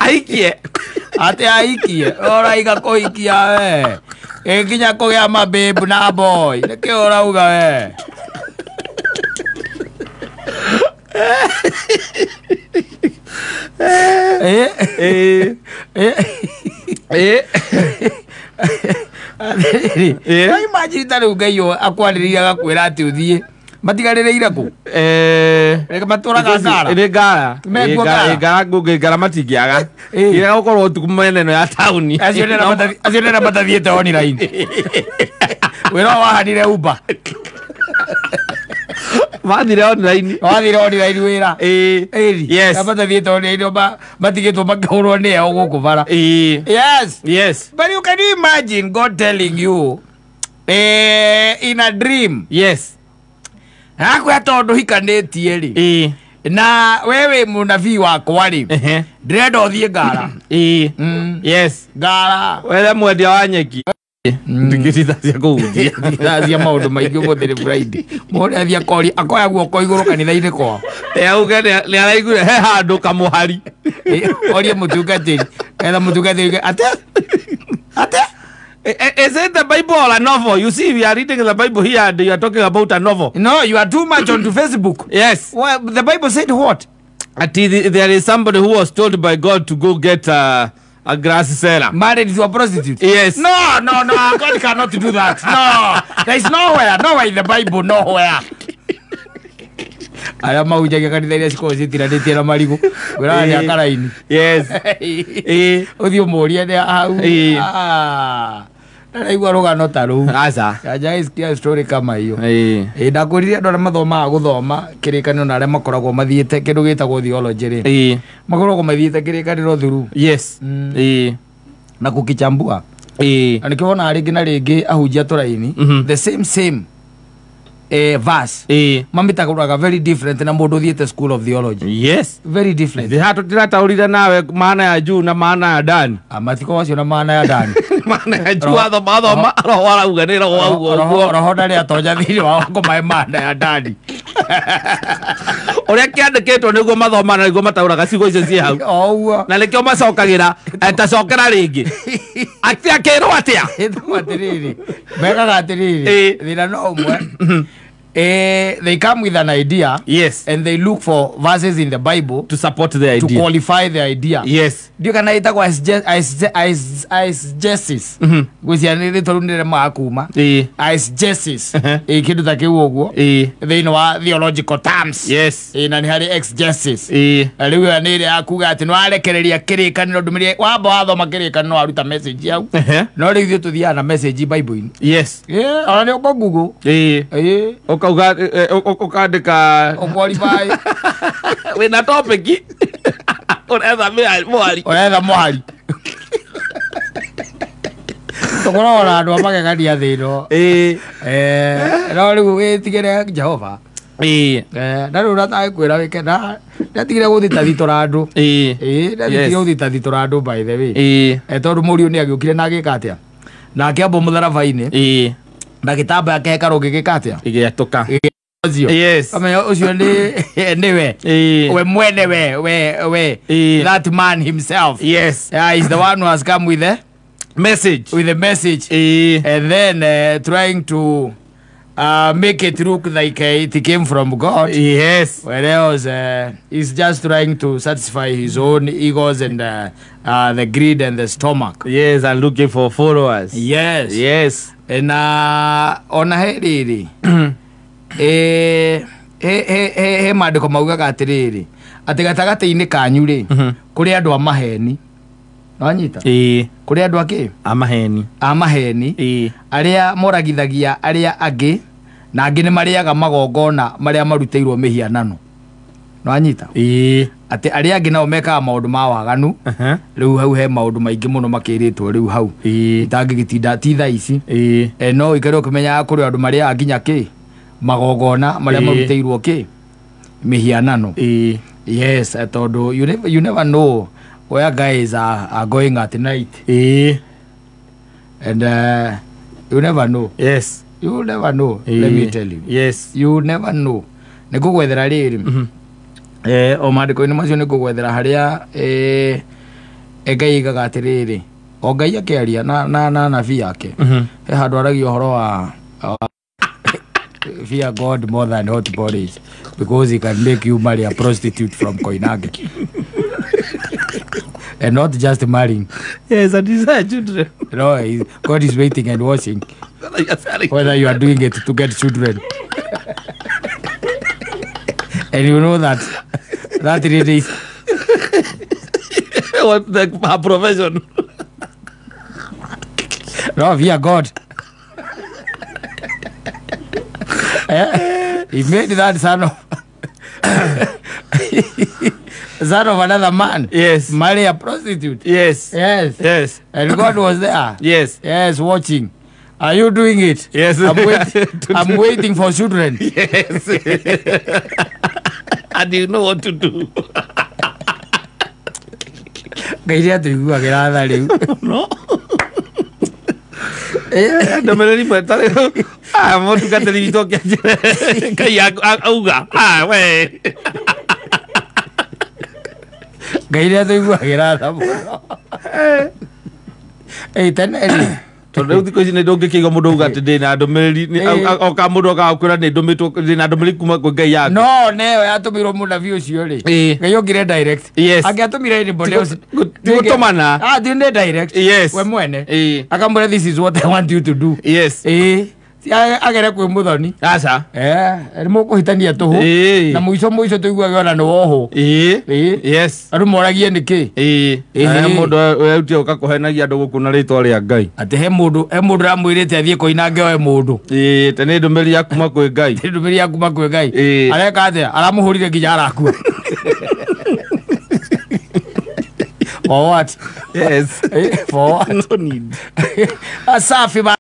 Aikie. Atĩ aikie ũraiga kũhikia we ĩ nginya kũgĩa mabebu na boy nĩkĩ ũrauga we? Eh, Eh. eh. Eh. Eh. No imagine ta rĩu Ngai ũyũ akwarĩrĩria agakwĩra atĩ ũthiĩ matigarĩrĩire kũ? Eh. Reke matũraga ngara. Nĩ ngara. Mekuo ngara. Ngara ngũngĩ ngara matingĩaga. Eh. Ira gũkorwo ũtukũ mwena ĩno ya taũni. Acio nĩ matathiĩte online. Wĩra ũyũ wahanire Uber. Mathire online. Wathire online wĩra. Eh. Ĩri. Yes. Na matathiĩte online matigĩtwo makĩhũrwo nĩ eo gũkũ bara. Eh. Yes. Yes. But you can imagine God telling you in a dream. Yes. Akwĩra tondũ hikanĩtie rĩ. Eh. Na we wĩ mũnabii wakwa rĩ. Ehe. Ndĩrenda ũthiĩ ngara. Eh. Mm. Yes. Ngara. Wethe mwendia wa nyeki. Ndingĩtitha cia kũhunjia. Thia maũndũ maingĩ ũmũthĩ nĩ Friday. Mũndũ athiĩ akoria akoya guoko igũrũ kanitha-inĩ kwao. Eh, auge nĩ araiguire he handũ kamũhari. Eh, orie mũtungatĩri. Etha mũtungatĩri ate ate Is it the Bible or a novel? You see, we are reading the Bible here and you are talking about a novel. No, you are too much onto Facebook. Yes. Well, the Bible said what? Ati there is somebody who was told by God to go get a grass seller. Married to a prostitute. Yes. No, no, no. God cannot do that. No. There is nowhere, nowhere in the Bible, nowhere. Arĩa mahunjagia kanitha iria cikoragwo citiranĩtie na marigũ ngwĩraga nĩ Eh. akaraini. Yes. Eh. Ũthiĩ ũmũrie nĩ hau. Eh. Ah. Ndaraigua rũgano ta rũu. Aca. Hajaisikia story kama hiyo. Eh. Ĩ ndakwĩrire andũ arĩa mathomaga gũthoma kĩrĩkanĩro na arĩa makoragwo mathiĩte kĩndũ gĩtagwo theology rĩ, Eh. makoragwo mathiĩte kĩrĩkanĩro thuru Yes. Mm. Eh. na gũkĩchambua Eh. na nĩkĩo wonaga rĩngĩ na rĩngĩ ahunjia tũraini Mhm. the same same verse Eh. mamĩtagũraga very different na mũndũ ũthiĩte school of theology. Yes. Very different. Thĩ haha tũtirataũrire nawe maana ya juu na maana ya ndani. Ah, matiko acio na maana ya ndani. Maana ya juu wathoma athoma roho arauga nĩ roho auga ũguo. Roho ndarĩ atonya thĩinĩ wa kũmae maana ya ndani. Ũrĩa kĩandĩkĩtwo nĩguo mathoma na nĩguo mataũraga ciugo icio ciĩ hau. O ũguo. Na nĩkĩo macokagĩra tacokera rĩngĩ. Atĩ akĩrwo atĩa? Ĩtagwo atĩrĩrĩ mekaga atĩrĩrĩ Ĩ. thĩna no ũmwe. They come with an idea. Yes. And they look for verses in the Bible To support the to idea. qualify the idea. Yes. Ndiũ kana ĩtagwo eisegesis. Gwĩcia nĩ rĩtwa rĩu nĩrĩremaga kuma. Ĩ. Eisegesis. Ehe. Ĩ kĩndũ ta kĩu ũguo. Ĩ. Thĩinĩ wa theological terms. Yes. Ĩ na nĩ harĩ exegesis. Ĩ. Na rĩu ĩyo nĩ ĩrĩa ya kuga atĩ nĩwarekereria kĩrĩkanĩro ndũmĩrĩri wamba wathoma kĩrĩkanĩro waruta message hau. Ehe. No rĩu ithuĩ tũthiaga na message Bible-inĩ. Yes. Ĩ ona nĩ ũkũ Google. Ĩ. Ĩ Ũkauga ũkandĩka ũqualify wĩna topic ũretha mũhari. ũretha mũhari. Tũkoragwo na andũ a magegania thĩ ĩno. Ĩ. Eh, no rĩu wĩtigĩre Jehova. Ĩ. Eh, na rĩu natagĩkwĩra wĩke na ndatigire gũthitathitũra andũ. Ĩ. Ĩ ndatigire Yes. gũthitathitũra andũ by the way. Ĩ. Eh, tondũ mũriũ nĩ agĩũkire na agĩka atĩa? Na akĩambwo mũtharaba-inĩ Ĩ. na gĩtambaya kĩa hekarũ gĩgĩka atĩa? Ĩgĩatũka. Ũcio. Yes. Amenya ũcio nĩ nĩwe. Ĩ. We mwene we we we Ĩ. that man himself. Yes. Yeah, he's the one who has come with the Message. with the message. Ĩ. And then trying to make it look like it came from God. Yes. Whereas he's just trying to satisfy his own egos and the greed and the stomach. Yes, I'm looking for followers. Yes. Yes. Na ona he rĩrĩ he maandĩko maugaga atĩrĩrĩ atĩ gatagatĩ-inĩ kanyu rĩ kũrĩ andũ a maheni nĩwanyita Ĩ. kũrĩ andũ akĩ Amaheni. a maheni Ĩ. arĩa moragithagia arĩa angĩ na angĩ nĩ marĩaga magongona marĩa marutĩirwo mĩhianano nĩwanyita Ĩ. atĩ arĩa angĩ nao mekaga maũndũ ma waganu Aha. rĩu hau he maũndũ maingĩ mũno makĩrĩtwo rĩu hau Ĩ. itangĩgĩtinda ti thaa ici. Ĩ. E, no ũikare ũkĩmenyaga kũrĩ andũ marĩaga nginya kĩ magongona marĩa Ĩ. marutĩirwo kĩ mĩhianano. Ĩ. Yes, tondũ you never know where guys are going at night. Ĩ. And you never know. Yes. You never know. Ĩ. Let me tell you. Yes. You never know. Nĩ ngũgwethera rĩrĩ O maandĩko-inĩ macio nĩ ngũgwethera harĩa Ngai aigaga atĩrĩrĩ, o Ngai akĩaria na nabii yake, he handũ aragia ũhoro wa fear God more than hot porridge because he can make you marry a prostitute from Koinange and not just marrying. Yes, and desire children. No, God is waiting and watching whether you are doing it to get children. And you know that that really is what the her profession. No, fear God. He made that son of another man. Yes. Marry a prostitute. Yes. Yes. Yes. And God was there. Yes. Yes, watching. Are you doing it? Yes. I'm waiting for children. Yes. And you know what to do. Ngai nĩatũiguagĩra tha rĩu. No. Ndũmĩrĩri ĩmwe ta rĩu mũtungatĩri witũ ũkĩanjĩra Ngai auga we Ngai nĩatũiguagĩra tha mũno. Tene rĩ, tondũ rĩu thikũ ici nĩ ndũngĩkĩigua mũndũ auga atĩ ndĩna ndũmĩrĩri, oka mũndũ okaga kwĩra nĩ ndũmĩtwo ndĩna ndũmĩrĩri kuma kwĩ Ngai yaku. No neyo yatũmirwo mũnabii ũcio rĩ, Ngai okire direct. Yes. Angĩatũmire anybody else, Ti gũtũmana. Ti nĩ direct. Yes. We mwene. Akamwĩra this is what I want you to do. Yes. Ti agere kwĩ mũthoni. Aca. Nĩ mũkũhĩtania tũhũ. Na mũico mũico tũiguage ona nĩ wohwo. Yes. Andũ moragie nĩkĩ. Mũndũ werutie ũka kũhenagia andũ gũkũ na rĩtwa rĩa Ngai. Atĩ he mũndũ ũramwĩrĩte athiĩ Koinange oe mũndũ. Te nĩ ndũmĩrĩri ya kuma kwĩ Ngai. Nĩ ndũmĩrĩri ya kuma kwĩ Ngai. Areka atĩa? Aramũhũrire nginya arakua. For what? Yes. For what? No need. Asafi.